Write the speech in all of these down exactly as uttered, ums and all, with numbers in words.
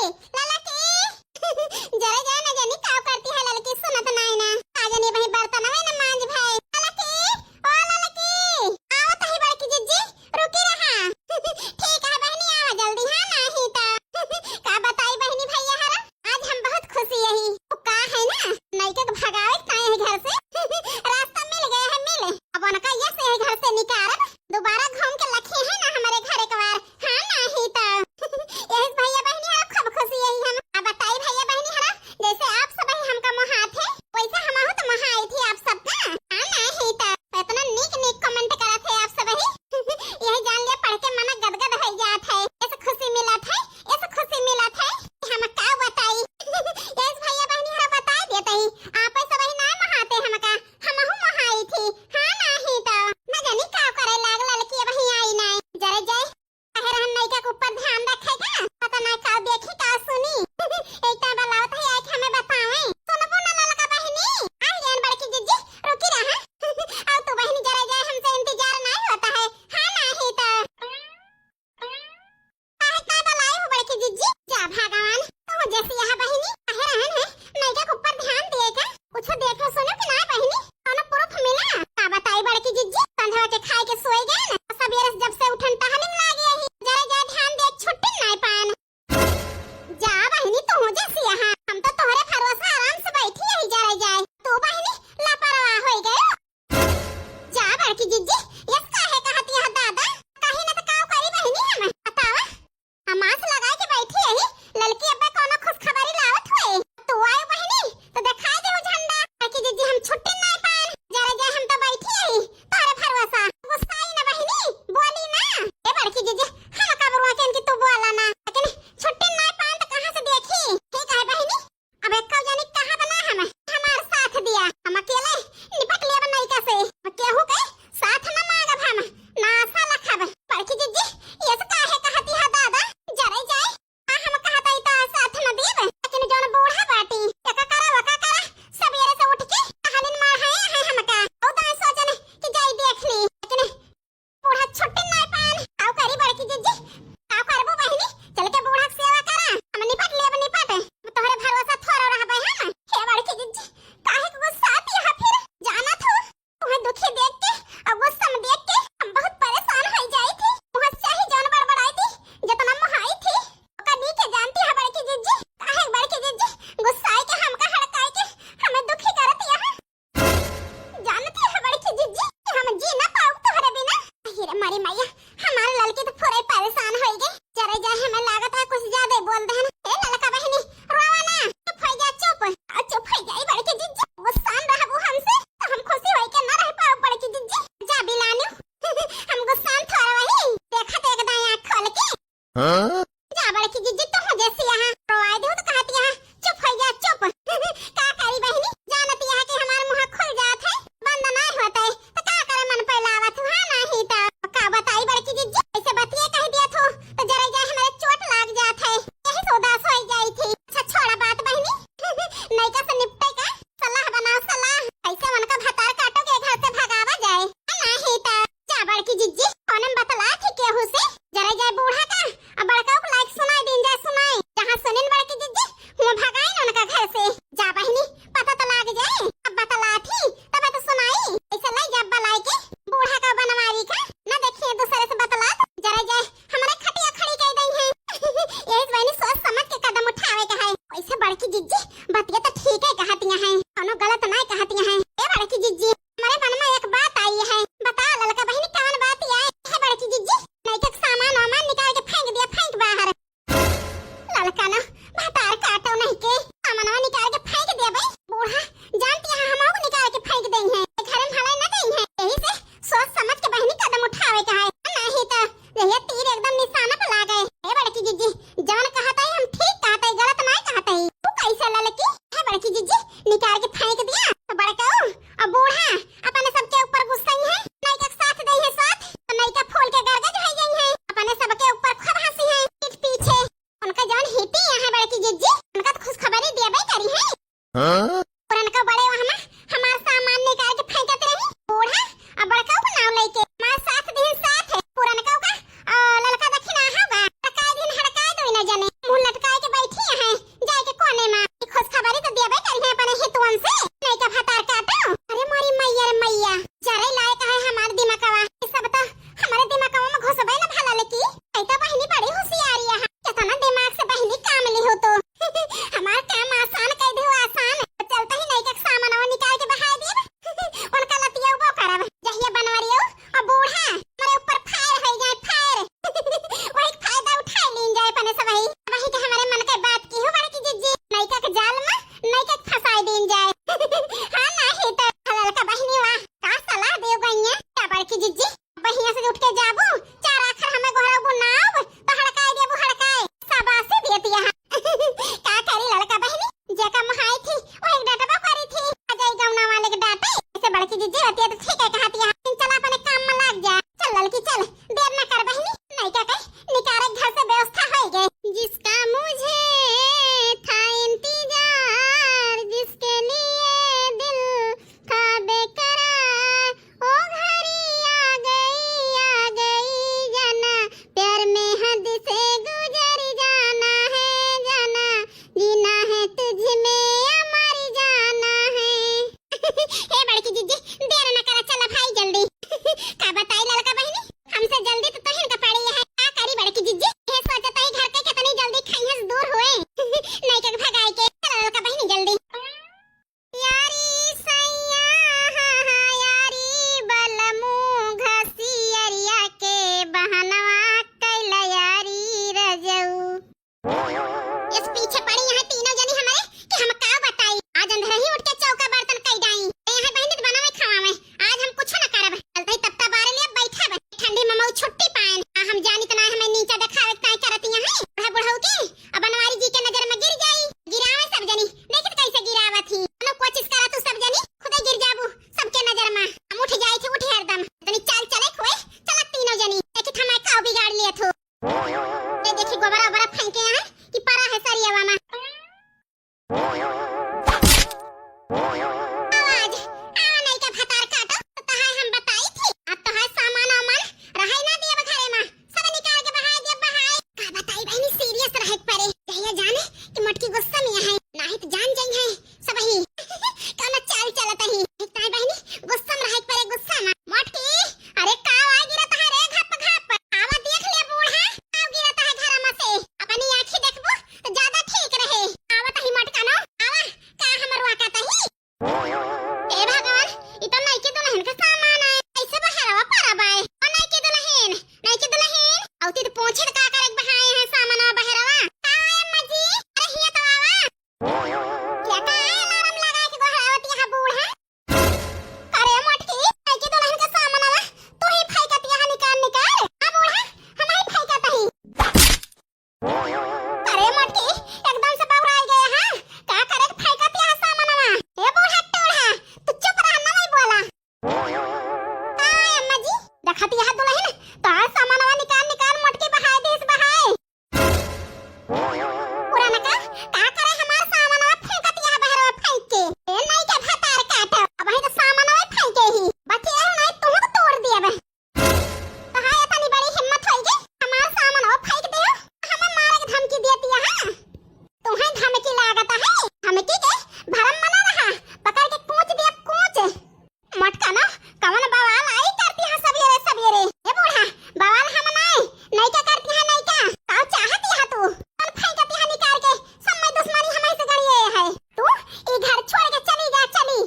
ललकी, जरे जाए ना जानी का करती है ललकी, सुनत नाई ना। आ जानी वही बर्तन में ना मांज भाई। ललकी, ओ ललकी, आवत ही बड़की जिज्जी, रुकी रहा। ठीक है बहिनी, आवा जल्दी, हाँ, नाही तो का बताई बहिनी भैया हरा, आज हम बहुत खुशी यही। वो का है ना, नैका के भगावे के ताई है घर से। रास्ता मिल गया है, मिल। अब उनका ये से घर से निकारब, दोबारा घूम के लखी है ना हमारे घर एक बार। हाँ, नाही तो। यही से भैया बहिनी हरा खूब खुशी यही हम। अब बताई भैया बहिनी हरा, जैसे आप सब ही हमका मोहात है, वैसे हम तो मोहाई थी आप सबका। हाँ, नाही तो। इतना नीक नीक comment करत है आप सब ही। यही जान लिया पढ़ के मन गदगद हो जात है। ऐसे खुशी मिलत है, ऐसे खुशी मिलत है कि हम का बताई। यही से भैया बहिनी हरा बताई देते ही। आप सब ही ना मोहाते हमका, हमहू मोहाई थी। हाँ, नाही तो। न जानी का करे लागल ललकी वही आई नाई। जरे जाए, कहे रहन नैका के ऊपर ध्यान रखे का, पता ना का देखी का सुनी। एक टाइम बुलावत है, आके हमें बतावे। सुनबो ना ललका बहिनी, आ गयन बड़की जिज्जी, रुकी रहा। अब तू बहिनी जरे जाए, हमसे इंतजार नहीं होता है। हाँ, नाही तो। काहे का बुलाई हो बड़की जिज्जी? जा भगवान, तू जैसी यहाँ बहिनी, कहे रहन है, नैका के ऊपर ध्यान दिए का? कुछ देखो सुनो कि ना बहिनी, कौनो proof मिला? का बताई बड़की जिज्जी, संझवा के खाए के सोए गए ना, सबेरे से जब से उठन टहलिन लागे ही, जरे जाए ध्यान दे छुट्टी नाई पान। जा बहिनी तू जैसी यहाँ, हम तो तोहरे भरोसा आराम से बैठी यही जरे जाए, तू बहिनी लापरवाह हो गयो। जा बड़की जिज्जी, यस काहे कहती है दादा, कहीं न तो काव करी बहिनी हम, बतावा। हम आस लगाए के बैठी यही, ललकी अब्बे कौनो खुशखबरी लावत हुए। तू आयो बहिनी, तो दिखाई दे वो झंडा। बड़की जिज्जी हम छुट्टी नाई पान। जरे जाए हम तो बैठी यही, तोरे भरोसा। गुस्साई ना बहिनी, बोली ना। ए बड़की जिज्जी, हम का बुलवा के इनकी तू बोला ना। लेकिन छुट्टी नाई पान तो कहाँ से देखी? ठीक है बहिनी, अब एक जानी कहा बना हम, हमार साथ दिया। हम अकेले निपट लेब नैका से। केहू के साथ न मांगब हम, ना आशा रखब। बड़की जिज्जी, यस काहे कहती है दादा? जरे जाए, आ हम कहत हई त साथ न देब, लेकिन जौन बूढ़ा बाटी, एका करा, वका करा, सबेरे से उठ के टहलिन मार है, है हमका। ओ दाएं सोचन कि जाई देख ली, लेकिन बूढ़ा छुट्टी नाई पान। काव करी बड़की जिज्जी, काव करबो बहिनी, चल के बूढ़ा के सेवा करा, हम निपट लेब निपट, तोहरे भरोसा थोड़ा रहबे हम। हे बड़की जिज्जी, काहे के गुस्साती है फिर? जाना थू, तुम्हें दुखी देख के और गुस्सा में देख के हम बहुत परेशान हो जाई थी। मुँह से ही जान बड़बड़ाई थी, जितना मोहाई थी, ओका नीके जानती है बड़की जिज्जी। काहे बड़की जिज्जी गुस्साई के हमका हड़काई के हमें दुखी करती है? जानती है बड़की जिज्जी कि हम जी ना पाउब तोहरे बिना। अरे रे मारी मैया, हमार ललकी तो पूरे परेशान होई गई। जरे जाए हमें लागत है कुछ ज्यादा ही बोल देहन। ए ललका बहिनी, रोवा ना, चुप हो जा, चुप। आ चुप हो जाई बड़की जिज्जी, गुस्सान रहबू हमसे तो हम खुशी होई के ना रह पाउब बड़की जिज्जी। जा बिलानू, हम गुस्सान थोड़ा वही, देखा देख दाएं आँख खोल के। हाँ? जा बड़की जिज्जी, तू हो जैसी यहाँ रोवाई दे तो कहती यहाँ, चुप हो जा, चुप। का करी बहिनी, जानती यहाँ कि हमार मुँह खुल जात है, बंद ना होत है, तो का करे मन पे लावत हूँ, हाँ, नाही तो का बताई बड़की जिज्जी, ऐसे बतिये कह दिया थू, तो जरा जा हमारे चोट लाग जात है, यही से उदास हो जाई थी। अच्छा छोड़ा बात बहिनी, नैका से निपटे का सलाह बनाओ, सलाह, कैसे उनका भतार काटो के घर से भगावा जाए, हाँ, नाही तो। जा बड़की जिज्जी, कौन हम बतला थी केहू से? जरा जाए बूढ़ा का, अब बड़का को लाइक सुनाई दीन जाए, सुनाई। जहाँ सुनिन बड़की जिज्जी, हुआ भगाइन उनका घर से। जा बहिनी, पता तो लाग जाए। अब बतला थी, तब तो सुनाई। ऐसे लाई जा बलाई के, बूढ़ा का बनवारी का, ना देखिए दूसरे से बतला तो। जरा जाए, हमारे खटिया खड़ी कर दई है। यही से बहिनी सोच समझ के कदम उठावे का है। वैसे बड़की जिज्जी, बतिया तो ठीक है कहतिया है, कोनो गलत ना कहतिया है। ए बड़की जिज्जी, हमारे मन में एक बात आई है, बता ललका बहिनी कौन बात आई है बड़की जिज्जी? नैका के सामान वामान निकाल के फेंक दिया, फेंक बाहर। ललका ना भतार काटो नहीं के सामानवा निकाल के फेंक दिया भाई। बूढ़ा जानती है हम निकाल के फेंक दई है, घर में भलाई न दई है, यही से सोच समझ के बहिनी कदम उठावे का है, नहीं तो यह तीर एकदम निशाना पे लागे। ए बड़की जिज्जी, जवन कहत है हम ठीक कहत है, गलत ना कहत है। तू कैसे ललकी? है बड़की जिज्जी, निकाल के फेंक दिया तो बड़का अब बूढ़ा अपने सबके ऊपर गुस्सा ही है, नैका के साथ दे है साथ, तो नैका फूल के गरगज हो गई है, अपने सबके ऊपर खूब हंसी है पीठ पीछे। उनका जौन हिती यहाँ बड़की जिज्जी, उनका तो खुशखबरी देबे करी है। हाँ? पुरनका बड़े वहाँ हमार सामान निकाल के फेंकत रही, बूढ़ा अब बड़का को नाम लेके हमार साथ दिन साथ है, पुरनका का, आ, ललका दखिना होगा, हड़काए दिन हड़काए दो ना जने, मुँह लटकाए के बैठी फेंके हैं कि परा है सरियावा में। आवाज, आवा नहीं का भतार काटो, तो तहार हम बताई थी। अब तहार सामान वामान रहे ना दिया घरे में, सब निकाल के बहाय दिया, बहाय। का बताई बहिनी, serious रहे के परे। जहिया जाने कि मोटकी गुस्सा में है, नाही तो जान जाई है सबही। कौन चाल चलत ही? एक ताई बहिनी, गुस्सा में रहे के परे, गुस्सा में। मोटकी, अरे का आवा गिरत है रे घप घप? आवा देख ले बूढ़ा, का गिरत है घर में से। अपनी आँखी देखबू तो ज्यादा ठीक रहे। आवत ही मोटका नो, आवा, का हमर वाका तही? हे भगवान, ई तो नइकी दुलहिन के सामान है। कैसे बहरवा परब आए? ओ नइकी दुलहिन, नइकी दुलहिन, औती तो पूछे का करे के बहाए हैं सामानवा बहरवा। का है अम्मा जी? अरे हिया तो आवा। क्या का है अलार्म लगा के गोहरावत यहाँ बूढ़ा? अरे मोटकी, नइकी दुलहिन के सामानवा तू ही फेंकत यहाँ निकाल निकाल। आ बूढ़ा, हम ही फेंकत ही। अरे मोटकी, एकदम से बौराई गए हैं। का करे के फेंकत यहाँ सामानवा? ए बूढ़ा टूढ़ा, तू चुप रह, ना नहीं बोला। आय अम्मा जी, देखत यहाँ दुलहिन, तोहार सामानवा निकाल निकाल मोटकी बहाय देस बहाय। पुरनका, का करे हमार सामानवा फेंकत यहाँ बहरवा फेंक के? ए नइका भतार काटो, अबहीं तो सामानवा फेंके ही, बचे नहीं तुहूँ तोड़ दिया बे। तोहार इतनी बड़ी हिम्मत होई कि हमार सामान ओ फेंक देहो, हमें मारे के धमकी देती है, हाँ? तुम्हें धमकी लागत है, धमकी के भरम में ना रहा, पकड़ के कूच दिया, कूच। मोटका ना, कवन बवाल आई करती है सबेरे सबेरे? ए बूढ़ा, बवाल हम नाई, नइका करती है नइका, का चाहती है तू? कौन फेंकती है निकाल के, सब में दुश्मनी हमारे से गड़ी है, तू ई घर छोड़ के चली जा, चली।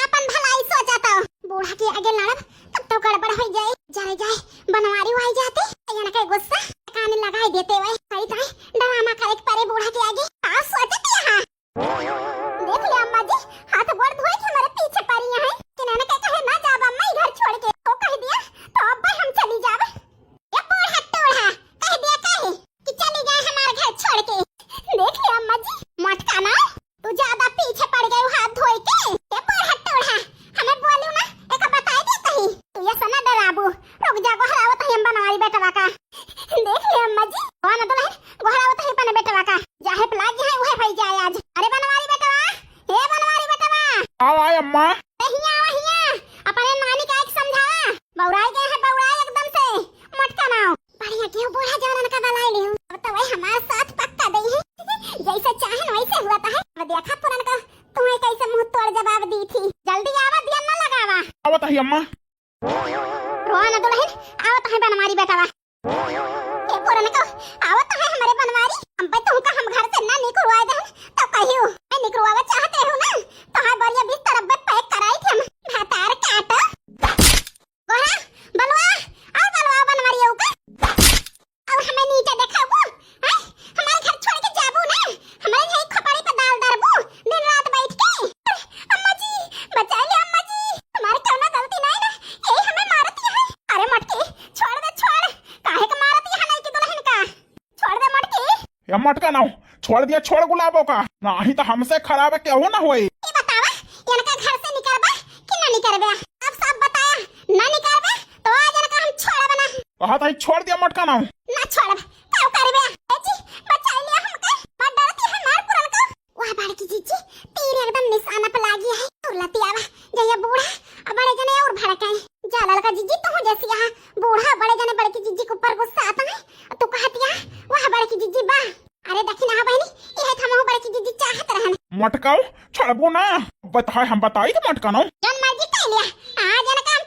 आपन भलाई सोचा तो। बूढ़ा के आगे लड़ब तब तो गड़बड़ हो जाए। जाए जाए, बनवारी वाई जाते, इनके गुस्सा कान लगाई देते वै। कई ताई ड्रामा करे के परे बूढ़ा के आगे। का सोचत यहाँ? देख ले अम्मा जी, हाथ गोड़ धोए के हमारे पीछे पड़ी हैं कि इनके कहे ना जाब अम्मा ई घर छोड़ के। तो कह दिया तो अब हम चली जाब। ए बूढ़ा टूढ़ा, कह दिया कहे कि चली गए हमारे घर छोड़ के। देख ले अम्मा जी, मोटका ना, तू ज्यादा पीछे पड़ गए हाथ धोए के। ए बूढ़ा टूढ़ा, हमें बोलू ना, एक बताई दे कहीं। तू ये सना डराबू, रुक जा, गोहरावत ही हम बनवारी बेटवा का। देख ले अम्मा जी, कौन दुलहिन गोहरावत ही अपने बेटवा का। जाहे लाग है उहे भई जाए आज। अरे बनवारी बेटवा, ए बनवारी बेटवा। आवा अम्मा। ए हिया, आवा हिया, अपने नानी का एक समझावा। बौराई गए हैं, बौराई एकदम से। मोटका नाव। बढ़िया क्यों बूढ़ा जवानन का बलाई लिहू। अब तो वही हमार साथ पक्का दई है। जैसे चाहन वैसे हुआ तो है। अब देखा पुरनका, तुम्हें कैसे मुंह तोड़ जवाब दी थी। जल्दी आवा, दिया ना लगावा। आवत ही अम्मा। रोआ ना दुलहिन, आवत है बनवारी बेटवा। ए पुरनका, आवत है हमारे बनवारी। हम पे तुमका हम घर से ना निकलवाए दहन, तो कहियो, मैं निकलवावा चाहते हो ना, तो हाँ बढ़िया बिस्तर अब पैक कराई थी हम। भतार काटो। गोहरा, बलवा, और बलवा बनवारी हो का? और हमें नीचे देखाबू, हैं? हमारे घर छोड़ के जाबू ना? हमारे यही खोपड़ी पे दाल दरबू, दिन रात बैठ के? अम्मा जी, बचा ले अम्मा जी, हमारे क्यों ना गलती नहीं ना, यही हमें मारती है। अरे मटकी, छोड़ दे, छोड़, काहे के मारती है नहीं की दुलहिन का? छोड़ दे मटकी। या मटका नाव, छोड़ दिया, छोड़ गुलाबो का, नाही तो हमसे खराब केहू ना होई। ई बतावा, इनका घर से निकरबा कि ना निकरबा? अब सब बताया, ना निकरबा तो आज इनका हम छोड़ब ना। कहा था छोड़ दिया मटका नाव। ना छोड़ब, का करबा? ए जी, बचा लिया हमका, बड़ डरती है मार पुरनका। वाह बड़की जीजी, तीर एकदम निशाना पे लागी है। तुरलती आवा, जइया बूढ़ा, अब बड़े जने और भड़काए। जा ललका जीजी, तू जैसी यहाँ बूढ़ा, बड़े जने बड़की जीजी के ऊपर गुस्सा आता है, तू कहती है, वाह बड़की जीजी, वाह। अरे देखी ना बहनी, यह थमहू बड़की जीजी चाहत रहन। मटकाओ, छोड़बो ना। बताए हम बताई तो मटका ना। जौन मर्जी कह लिया, आज इनका